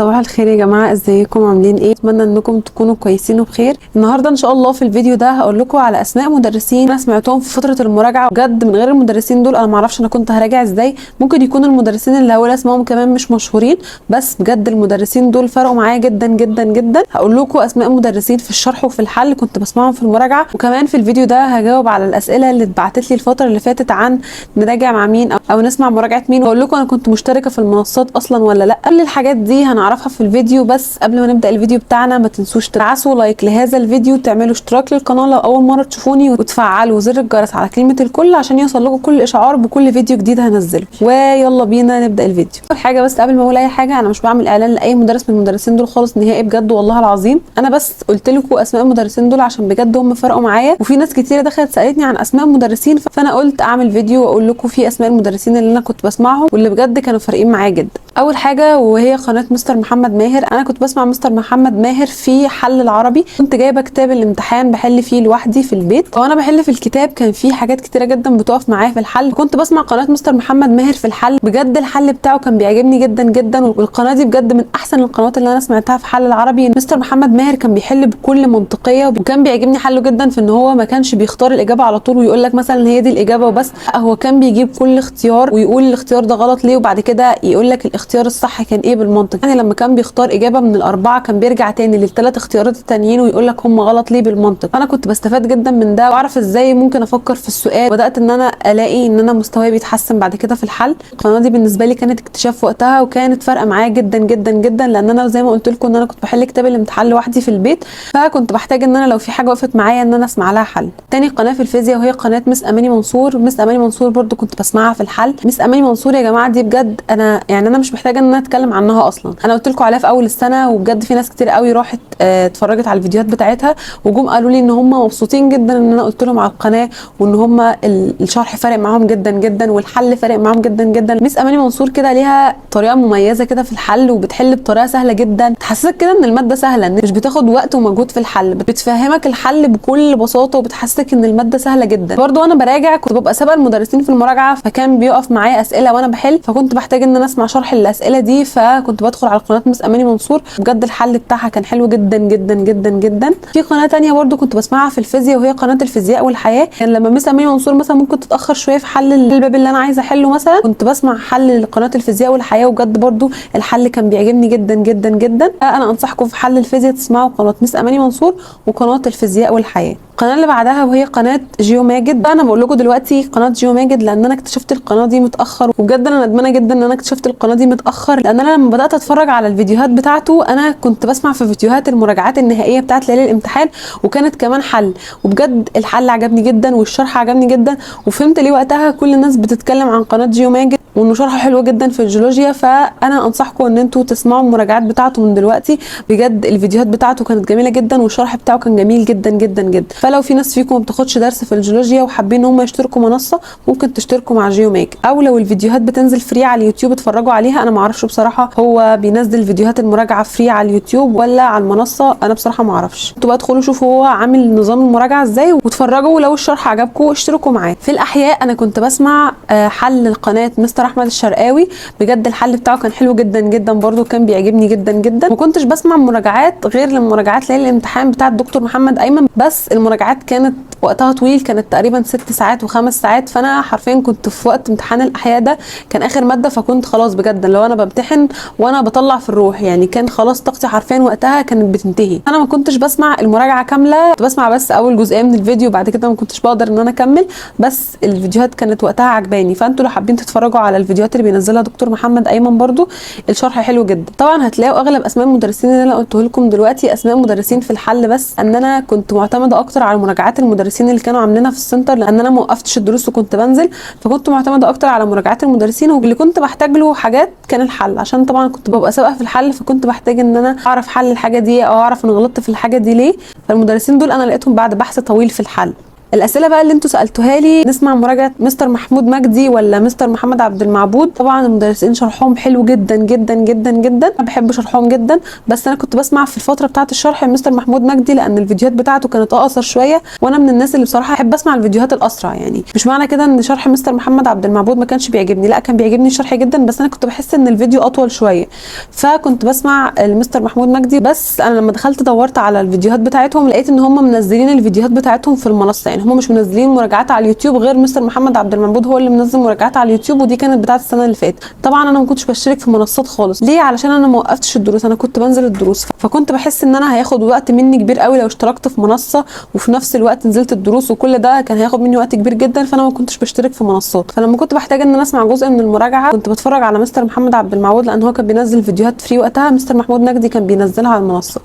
صباح الخير يا جماعة، ازيكم؟ عاملين ايه؟ اتمنى انكم تكونوا كويسين وبخير. النهارده ان شاء الله في الفيديو ده هقول لكم على اسماء مدرسين انا سمعتهم في فترة المراجعة. بجد من غير المدرسين دول انا ما اعرفش انا كنت هراجع ازاي. ممكن يكون المدرسين اللي هقول اسمائهم كمان مش مشهورين، بس بجد المدرسين دول فرقوا معايا جدا جدا جدا. هقول لكم اسماء مدرسين في الشرح وفي الحل كنت بسمعهم في المراجعة، وكمان في الفيديو ده هجاوب على الاسئلة اللي اتبعتت لي الفترة اللي فاتت عن نراجع مع مين او نسمع مراجعه مين، واقول لكم انا كنت مشتركة في المنصات اصلا ولا لا. كل الحاجات دي هنعرفها في الفيديو. بس قبل ما نبدا الفيديو بتاعنا ما تنسوش تدعسوا like لهذا الفيديو، تعملوا اشتراك للقناة لو اول مرة تشوفوني، وتفعلوا زر الجرس على كلمة الكل عشان يوصل لكم كل اشعار بكل فيديو جديد هنزله. ويلا بينا نبدا الفيديو. اول حاجة، بس قبل ما اقول اي حاجة، انا مش بعمل اعلان لاي مدرس من المدرسين دول خالص نهائي، بجد والله العظيم. انا بس قلت لكم اسماء المدرسين دول عشان بجد هم فرقوا معايا، وفي ناس كتيرة دخلت سالتني عن اسماء المدرسين، فانا قلت اعمل فيديو واقول لكم في اسماء المدرسين اللي انا كنت بسمعهم واللي بجد كانوا فارقين معايا جدا. اول حاجة وهي قناة مستر محمد ماهر. انا كنت بسمع مستر محمد ماهر في حل العربي، كنت جايبه كتاب الامتحان بحل فيه لوحدي في البيت، وانا بحل في الكتاب كان في حاجات كتيرة جدا بتقف معايا في الحل. كنت بسمع قناة مستر محمد ماهر في الحل، بجد الحل بتاعه كان بيعجبني جدا جدا، والقناة دي بجد من احسن القنوات اللي انا سمعتها في حل العربي. مستر محمد ماهر كان بيحل بكل منطقية، وكان بيعجبني حله جدا في ان هو ما كانش بيختار الاجابة على طول ويقول لك مثلا هي دي الاجابة وبس، هو كان بيجيب كل اختيار ويقول الاختيار ده غلط ليه، وبعد كده يقول لك الاختيار الصح كان ايه بالمنطق. يعني لما كان بيختار اجابه من الاربعة كان بيرجع تاني للثلاث اختيارات التانيين ويقول لك هم غلط ليه بالمنطق. انا كنت بستفاد جدا من ده، واعرف ازاي ممكن افكر في السؤال. بدات ان انا الاقي ان انا مستواي بيتحسن بعد كده في الحل. القناة دي بالنسبة لي كانت اكتشاف وقتها، وكانت فارقه معايا جدا جدا جدا، لان انا زي ما قلت لكم ان انا كنت بحل كتاب الامتحان لوحدي في البيت، فكنت بحتاج ان انا لو في حاجة وقفت معايا ان انا اسمع لها حل. تاني قناة في الفيزياء وهي قناة مس اماني منصور. مس اماني منصور برضو كنت بسمعها في الحل. مس اماني منصور يا جماعة دي بجد انا يعني انا مش محتاجه ان انا اتكلم عنها اصلا، انا قلت لكم عليها في اول السنة، وبجد في ناس كتير قوي راحت اتفرجت على الفيديوهات بتاعتها وجم قالوا لي ان هم مبسوطين جدا ان انا قلت لهم على القناة، وان هم الشرح فارق معاهم جدا جدا والحل فارق معاهم جدا جدا. مس اماني منصور كده ليها طريقه مميزة كده في الحل، وبتحل بطريقة سهلة جدا، تحسسك كده ان المادة سهلة، ان مش بتاخد وقت ومجهود في الحل، بتفهمك الحل بكل بساطة وبتحسسك ان المادة سهلة جدا. برضو وانا براجع كنت ببقى سابقه المدرسين في المراجعة، فكان بيقف معايا اسئلة وانا بحل، فكنت بحتاج ان انا اسمع شرح الاسئلة دي، فكنت بدخل على قناة مس اماني منصور، بجد الحل بتاعها كان حلو جدا جدا جدا جدا. في قناة تانية برضو كنت بسمعها في الفيزياء وهي قناة الفيزياء والحياة. كان يعني لما مس اماني منصور مثلا ممكن تتاخر شوية في حل الباب اللي انا عايزه احله مثلا، كنت بسمع حل قناة الفيزياء والحياة، وبجد برضو الحل كان بيعجبني جدا جدا جدا. انا انصحكم في حل الفيزياء تسمعوا قناة مس اماني منصور وقناة الفيزياء والحياة. القناة اللي بعدها وهي قناة جيو ماجد. انا بقول لكم دلوقتي قناة جيو ماجد لان انا اكتشفت القناة دي متاخر، وبجد انا ندمانه جدا ان انا اكتشفت القناة دي متاخر، لان انا لما بدات اتفرج على الفيديوهات بتاعته انا كنت بسمع في فيديوهات المراجعات النهائية بتاعت ليالي الامتحان، وكانت كمان حل، وبجد الحل عجبني جدا والشرح عجبني جدا، وفهمت ليه وقتها كل الناس بتتكلم عن قناة جيو ماجد وانه شرحه حلو جدا في الجيولوجيا. فانا انصحكم ان انتوا تسمعوا المراجعات بتاعته من دلوقتي، بجد الفيديوهات بتاعته كانت جميلة جدا والشرح بتاعه كان جميل جدا جدا جدا. فلو في ناس فيكم ما بتاخدش درس في الجيولوجيا وحابين ان هم يشتركوا منصة، ممكن تشتركوا مع جيو ماجد، او لو الفيديوهات بتنزل free على اليوتيوب اتفرجوا عليها. انا ما اعرفش بصراحة هو بينزل فيديوهات المراجعة free على اليوتيوب ولا على المنصة، انا بصراحة ما اعرفش. انتوا بقى ادخلوا شوفوا هو عامل نظام المراجعة ازاي واتفرجوا، لو الشرح عجبكم اشتركوا معاه. في الاحياء انا كنت بسمع حل قناة مستر احمد الشرقاوي، بجد الحل بتاعه كان حلو جدا جدا، برده كان بيعجبني جدا جدا. ما كنتش بسمع مراجعات غير لمراجعات ليالي الامتحان بتاع الدكتور محمد ايمن، بس المراجعات كانت وقتها طويل، كانت تقريبا 6 ساعات و5 ساعات، فانا حرفيا كنت في وقت امتحان الاحياء ده كان اخر مادة، فكنت خلاص بجد لو انا بمتحن وانا بطلع في الروح، يعني كان خلاص طاقتي حرفيا وقتها كانت بتنتهي. انا ما كنتش بسمع المراجعة كاملة، كنت بسمع بس اول جزئية من الفيديو، بعد كده ما كنتش بقدر ان انا اكمل، بس الفيديوهات كانت وقتها عجباني. فانتوا لو حابين تتفرجوا على الفيديوهات اللي بينزلها دكتور محمد ايمن برضو الشرح حلو جدا. طبعا هتلاقوا اغلب اسماء المدرسين اللي انا قلته لكم دلوقتي اسماء مدرسين في الحل، بس ان انا كنت معتمدة اكتر على مراجعات المدرسين اللي كانوا عاملينها في السنتر، لان انا ما وقفتش الدروس وكنت بنزل، فكنت معتمدة اكتر على مراجعات المدرسين، واللي كنت بحتاج له حاجات كان الحل، عشان طبعا كنت ببقى سابقه في الحل، فكنت بحتاج ان انا اعرف حل الحاجة دي او اعرف انا غلطت في الحاجة دي ليه. فالمدرسين دول انا لقيتهم بعد بحث طويل في الحل. الاسئلة بقى اللي انتوا سالتوها لي، نسمع مراجعه مستر محمود مجدي ولا مستر محمد عبد المعبود؟ طبعا المدرسين شرحهم حلو جدا جدا جدا جدا، انا بحب شرحهم جدا، بس انا كنت بسمع في الفترة بتاعه الشرح مستر محمود مجدي لان الفيديوهات بتاعته كانت اقصر شوية، وانا من الناس اللي بصراحة احب اسمع الفيديوهات الاسرع. يعني مش معنى كده ان شرح مستر محمد عبد المعبود ما كانش بيعجبني، لا كان بيعجبني الشرح جدا، بس انا كنت بحس ان الفيديو اطول شوية، فكنت بسمع المستر محمود مجدي. بس انا لما دخلت دورت على الفيديوهات بتاعتهم لقيت ان هم منزلين الفيديوهات بتاعتهم في المنصة، يعني هم مش منزلين مراجعات على اليوتيوب غير مستر محمد عبد المعبود هو اللي منزل مراجعات على اليوتيوب، ودي كانت بتاعه السنة اللي فاتت. طبعا انا ما كنتش بشترك في منصات خالص، ليه؟ علشان انا ما وقفتش الدروس، انا كنت بنزل الدروس، فكنت بحس ان انا هياخد وقت مني كبير قوي لو اشتركت في منصة وفي نفس الوقت نزلت الدروس، وكل ده كان هياخد مني وقت كبير جدا، فانا ما كنتش بشترك في منصات. فلما كنت بحتاج ان انا اسمع جزء من المراجعة كنت بتفرج على مستر محمد عبد المعبود لان هو كان بينزل فيديوهات free وقتها، مستر محمود مجدي كان بينزلها على المنصة.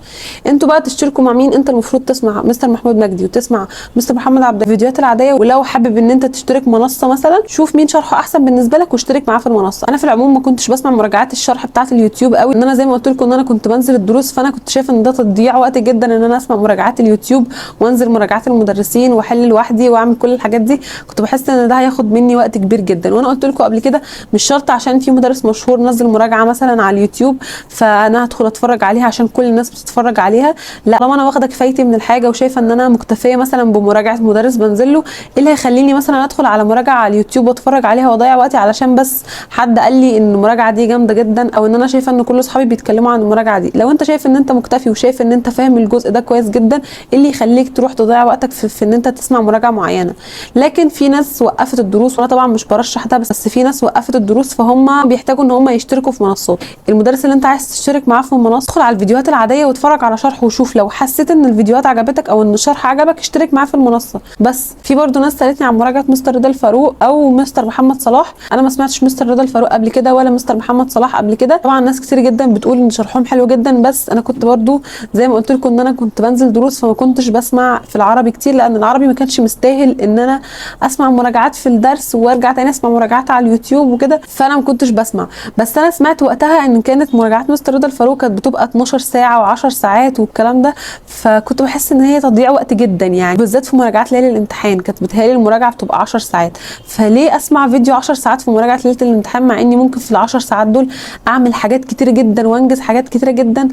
انتوا بقى تشتركوا مع مين؟ انت المفروض تسمع مستر محمود مجدي وتسمع مستر محمد عبد الفيديوهات العادية، ولو حابب ان انت تشترك منصة مثلا شوف مين شرحه احسن بالنسبة لك واشترك معاه في المنصة. انا في العموم ما كنتش بسمع مراجعات الشرح بتاعه اليوتيوب قوي، ان انا زي ما قلت لكم ان انا كنت بنزل الدروس، فانا كنت شايفه ان ده تضييع وقت جدا ان انا اسمع مراجعات اليوتيوب وانزل مراجعات المدرسين واحل لوحدي واعمل كل الحاجات دي، كنت بحس ان ده هياخد مني وقت كبير جدا. وانا قلت لكم قبل كده مش شرط عشان في مدرس مشهور نزل مراجعه مثلا على اليوتيوب فانا هدخل اتفرج عليها عشان كل الناس بتتفرج عليها، لا طالما انا واخده كفايتي من الحاجة وشايفه ان انا مكتفية مثلا بمراجعه مدرس بنزل له، ايه اللي هيخليني مثلا ادخل على مراجعه على اليوتيوب واتفرج عليها واضيع وقتي علشان بس حد قال لي ان المراجعة دي جامدة جدا، او ان انا شايفه ان كل اصحابي بيتكلموا عن المراجعة دي. لو انت شايف ان انت مكتفي وشايف ان انت فاهم الجزء ده كويس جدا، ايه اللي يخليك تروح تضيع وقتك في ان انت تسمع مراجعه معينة؟ لكن في ناس وقفت الدروس، وانا طبعا مش برشح ده، بس في ناس وقفت الدروس فهم بيحتاجوا ان هم يشتركوا في منصات. المدرس اللي انت عايز تشترك معاه في المنصة ادخل على الفيديوهات العادية واتفرج على شرحه وشوف، لو حسيت ان الفيديوهات عجبتك او ان الشرح عجبك اشترك معاه في المنصة. بس في برضو ناس سالتني عن مراجعه مستر رضا الفاروق او مستر محمد صلاح، انا ما سمعتش مستر رضا الفاروق قبل كده ولا مستر محمد صلاح قبل كده. طبعا ناس كتير جدا بتقول ان شرحهم حلو جدا، بس انا كنت برضو زي ما قلت لكم ان انا كنت بنزل دروس فما كنتش بسمع في العربي كتير، لان العربي ما كانش مستاهل ان انا اسمع مراجعات في الدرس وارجع تاني اسمع مراجعات على اليوتيوب وكده، فانا ما كنتش بسمع. بس انا سمعت وقتها ان كانت مراجعات مستر رضا الفاروق كانت بتبقى 12 ساعة و10 ساعات والكلام ده، فكنت بحس ان هي تضييع وقت جدا، يعني بالذات في مراجعات ليالي الامتحان كانت بتهيألي المراجعة بتبقى 10 ساعات، فليه اسمع فيديو 10 ساعات في مراجعه ليلة الامتحان مع اني ممكن في ال10 ساعات دول اعمل حاجات كتير جدا وانجز حاجات كتيرة جدا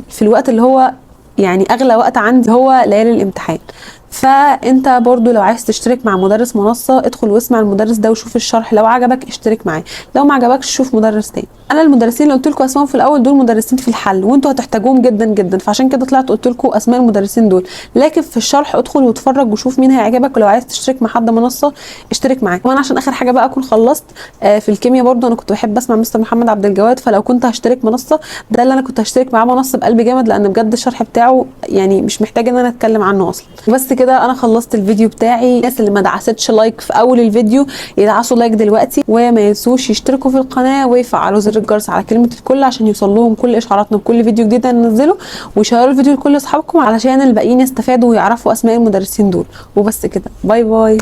في الوقت اللي هو يعني اغلى وقت عندي هو ليالي الامتحان. فانت برضو لو عايز تشترك مع مدرس منصة ادخل واسمع المدرس ده وشوف الشرح، لو عجبك اشترك معاه، لو ما عجبكش شوف مدرس تاني. انا المدرسين اللي قلت لكم اسمائهم في الاول دول مدرسين في الحل وانتوا هتحتاجوهم جدا جدا، فعشان كده طلعت قلت لكم اسماء المدرسين دول. لكن في الشرح ادخل واتفرج وشوف مين هيعجبك، ولو عايز تشترك مع حد منصة اشترك معاه. وانا عشان اخر حاجة بقى اكون خلصت في الكيمياء برضو انا كنت بحب اسمع مستر محمد عبد الجواد، فلو كنت هشترك منصة ده اللي انا كنت هشترك معاه منصة بقلب جامد، لان بجد الشرح بتاعه يعني مش محتاج ان انا اتكلم عنه اصلا. بس كده انا خلصت الفيديو بتاعي. الناس اللي ما دعستش like في اول الفيديو يدعسوا like دلوقتي، وما ينسوش يشتركوا في القناة ويفعلوا زر الجرس على كلمة الكل عشان يوصل لهم كل اشعاراتنا بكل فيديو جديد ننزله، وشيروا الفيديو لكل اصحابكم علشان الباقيين يستفادوا ويعرفوا اسماء المدرسين دول. وبس كده، bye bye.